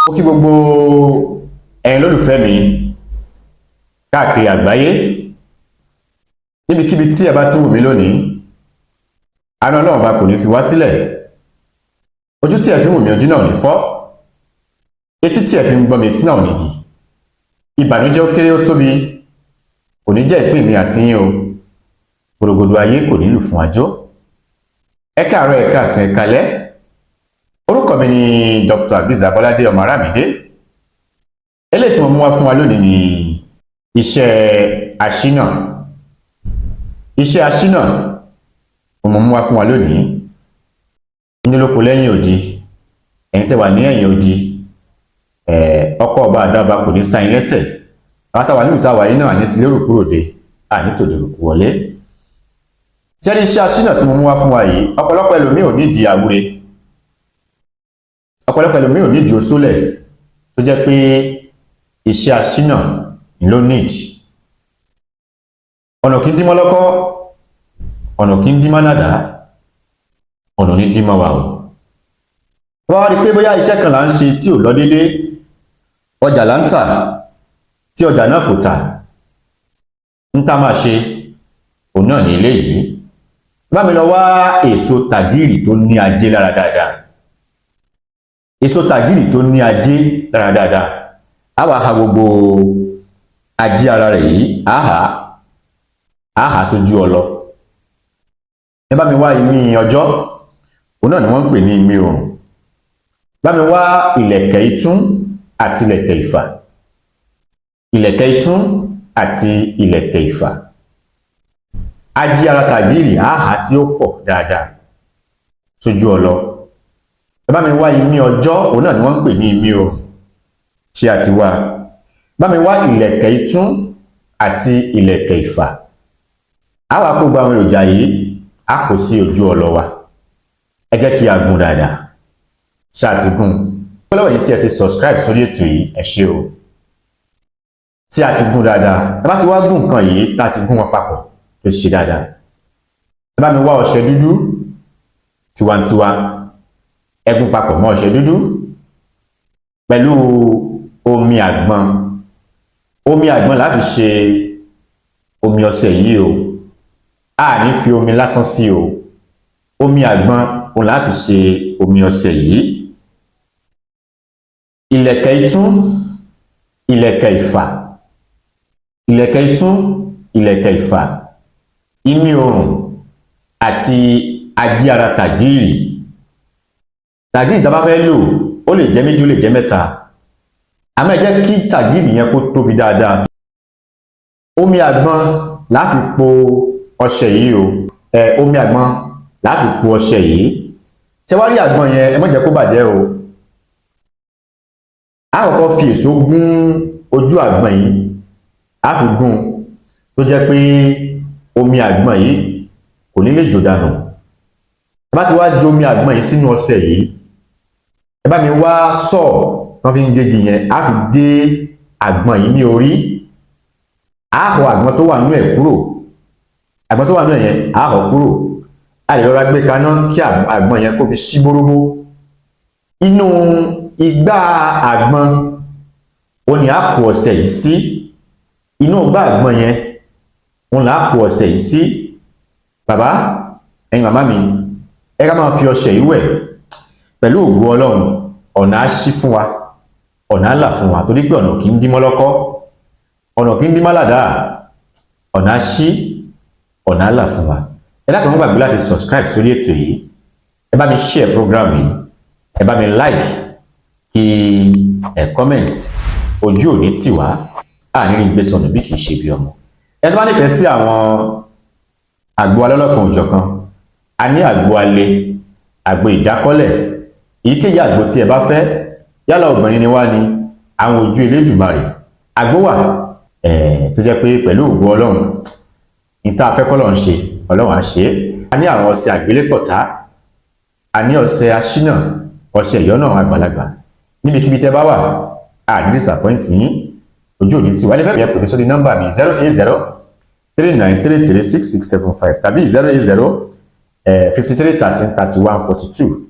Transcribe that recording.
Mo kí gbogbo ẹ̀yin lólùfẹ́ mi káàkiri àgbáyé, níbikíbi tí ẹ bá ti wù mí lónìí. Àánú Ọlọ́run bá kò ní fi wá sílẹ̀. Ojú tí ẹ fi ń wù mí, ojú náà ò ní fọ́. Etí tí ẹ fi ń gbọ́ mi, etí náà ò ní dì. Ìbànújẹ́, ó kéré, ó tóbi, kò ní jẹ́ ìpín mi àti yín o. Gbòrògbòdò ayé kò nílù fún àjọ. Ẹ káàárọ̀, ẹ káàsán, ẹ káalẹ́. Orúkọ mi ni Dr. Aviz Abolade ọmọ Aramide. Eléyìí tí mo mú wá fún wa lónìí ni iṣẹ́ aṣínà. Iṣẹ́ aṣínà mo mú wá fún wa lónìí. Nílòpọ̀ lẹ́yìn odi, ẹ̀yin tẹ́ wà ní ẹ̀yìn odi, ọkọ̀ ọba àdába kò ní sáyìn lẹ́sẹ̀. Àwọn táwa nílùú táwa yìí náà ní ti lérò kúrò dé àní tòdòrò kú wọlé. Sẹ́rí iṣẹ́ aṣínà tí mo mú wá fún wa yìí, ọ̀pọ̀lọpọ̀ ẹlòmíì ò nídìí àwúre, ọ̀pọ̀lọpọ̀ ẹlòmíì ò nídìí oṣólẹ̀, tó jẹ́ pé iṣẹ́ aṣínà ló nídìí. Ọ̀nà kí ń dímọ́ lọ́kọ́, ọ̀nà kí ń dímọ́ nàdá, ọ̀nà ní dímọ́ wa o. Wọ́n wá rí pé bóyá iṣẹ́ kan là ń ṣe tí ò lọ dédé, ọjà là ń tà tí ọjà náà kò tà, ń tá máa ṣe òun náà ní ilé yìí. Bá mi lọ wá èso tàgírì tó ní ajé lára dáadáa, èso tàgírì tó ní ajé lára dáadáa. Á wàá ha gbogbo ajé ara rẹ̀ yìí, á hà sójú ọlọ. Ẹ bá mi wá imí ọjọ́, òun náà ni wọ́n ń pè ní imí oòrùn. Bá mi wá ìlẹ̀kẹ̀ itún àti ìlẹ̀kẹ̀ ìfà, ìlẹ̀kẹ̀ itún àti ìlẹ̀kẹ̀ ìfà. Ajé ara tàgírì, á hà tí ó pọ̀ dáadáa sójú ọlọ. Ẹ bá mi wá imí ọjọ́, òun náà ni wọ́n ń pè ní imí oòrùn tí a ti wá. Bá mi wá ìlẹ̀kẹ̀ itún àti ìlẹ̀kẹ̀ ìfà. Á wá kó gba àwọn èròjà yìí, á kó sí ojú ọlọ wa. Ẹ jẹ́ kí a gún dáadáa. Ṣáà ti gún lọ́wọ́ yìí tí ẹ ti subscribe sórí ètò yìí, ẹ ṣé o. Tí a ti gún dáadáa, ẹ bá ti wá gún nǹkan yìí, tá a ti gún wọn papọ̀ tó ṣe dáadáa, ẹ bá mi wá ọṣẹ dúdú tiwantiwa. Ẹ gún papọ̀ mọ́ ọṣẹ dúdú pẹ̀lú omi àgbọn. Omi àgbọn la fi ṣe omi ọṣẹ yìí o. A ní fi omi lásán sí o. Omi àgbọn òun la fi ṣe omi ọṣẹ yìí. Ìlẹ̀kẹ̀ itún, ìlẹ̀kẹ̀ ìfà, ìlẹ̀kẹ̀ itún, ìlẹ̀kẹ̀ ìfà, imí oòrùn àti ajé ara tàgírì. Tàgírì tá a bá fẹ́ lò, ó lè jẹ́ méjì, ó lè jẹ́ mẹ́ta, àmọ́ ẹ jẹ́ kí tàgírì yẹn kó tóbi dáadáa. Omi àgbọn la fi po ọṣẹ yìí o. Ẹ omi àgbọn la fi po ọṣẹ yìí. Ṣé wá rí àgbọn yẹn, ẹ má jẹ́ kó bàjẹ́ o. A kọ́kọ́ fi èso gún ojú àgbọn yìí, a fi gún tó jẹ́ pé omi àgbọn yìí kò ní lè jò dànù. Ẹ bá ti wá jo omi àgbọn yìí sínú ọṣẹ yìí, ẹ bá mi wá sọ̀ tán fi ń gégi yẹn, a fi gé àgbọn yìí ní orí. A họ àgbọn tó wà nínú ẹ̀ kúrò. Àgbọn tó wà nínú ẹ̀ yẹn, a họ kúrò. A lè rọra gbé kaná kí àgbọn yẹn kó fi ṣí bóróbó. Inú igbá àgbọn ó ní a kó ọṣẹ yìí sí. Inú igbá àgbọn yẹn òun là á kó ọṣẹ yìí sí. Bàbá, ẹ̀yin màmá mi, ẹ ká máa fi ọṣẹ yìí wẹ̀. Pẹ̀lú ògo Ọlọ́run, ọ̀nà á ṣí fún wa, ọ̀nà á là fún wa, torí pé ọ̀nà kì í dímọ́ lọ́kọ́, ọ̀nà kì í dímọ́ ládàá. Ọ̀nà á ṣí, ọ̀nà á là fún wa. Ẹ dákun, má gbàgbé láti subscribe sórí ètò yìí. Ẹ bá mi share program yìí, ẹ bá mi like, kí ẹ comment. Ojú ò ní tì wá, àní rí gbé sọnù bí kì í ṣe bí ọmọ. Ẹ tó bá nífẹ̀ẹ́ sí àwọn àgbo alọ́lọ́kan òjọ̀kan, a ní àgbo alẹ́, àgbo ìdákọ́lẹ̀, èyíkéyìí àgbo tí ẹ bá fẹ́, yálà obìnrin ni wá ní àwọn ojú Elédùmarè, àgbo wà tó jẹ́ pé pẹ̀lú ògo Ọlọ́run, ní tá a fẹ́ kọ́lọ̀ ń ṣe, Ọlọ́run á ṣe é. A ní àwọn ọṣẹ àgbélépọ̀tá, a ní ọṣẹ aṣínà, ọṣẹ ìyọ́nà àgbàlagbà. Níbikíbi tẹ́ bá wà, a ní disappoint yín. Ojú òní tí wà ní fẹ́ẹ́ pè mí sórí nọ́mbà mi, 08039336675 tàbí 08053133142.